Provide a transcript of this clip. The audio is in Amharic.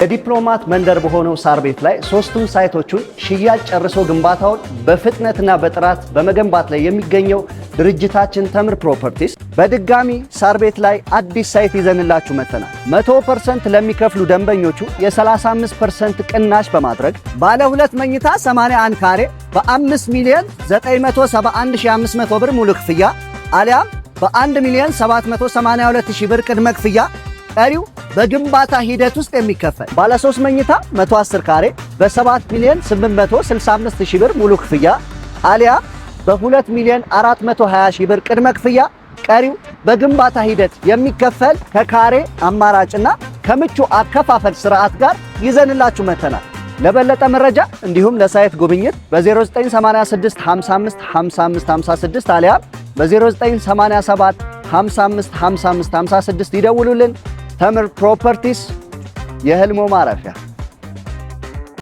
የዲፕሎማት መንደር በሆነው ሳር ቤት ላይ ሶስቱን site ኦቹን ሽያጭ ጨርሶ ግንባታውን በፍጥነትና በጥራት በመገንባት ላይ የሚገኘው ድርጅታችን ተምር ፕሮፐርቲስ በድጋሚ ሳር ቤት ላይ አዲስ site ይዘንላችሁ መጥተናል። 100% ለሚከፍሉ ደንበኞቹ የ35% ቅናሽ በማድረግ ባለ ሁለት መኝታ 81 ካሬ በ5 ሚሊዮን 971,500 ብር ሙሉ ክፍያ አሊያም በ1 ሚሊዮን 782 ሺህ ብር ቅድመ ክፍያ፣ ቀሪው በግንባታ ሂደት ውስጥ የሚከፈል፣ ባለ 3 መኝታ 110 ካሬ በ7 ሚሊዮን 865 ሺህ ብር ሙሉ ክፍያ አሊያ በ2 ሚሊዮን 420 ሺህ ብር ቅድመ ክፍያ፣ ቀሪው በግንባታ ሂደት የሚከፈል ከካሬ አማራጭና ከምቹ አከፋፈል ስርዓት ጋር ይዘንላችሁ መጥተናል። ለበለጠ መረጃ እንዲሁም ለ site ጉብኝት በ0986 55 55 56 አሊያም በ0987 55 55 56 ይደውሉልን። ተምር ፕሮፐርቲስ፣ የህልሞ ማረፊያ።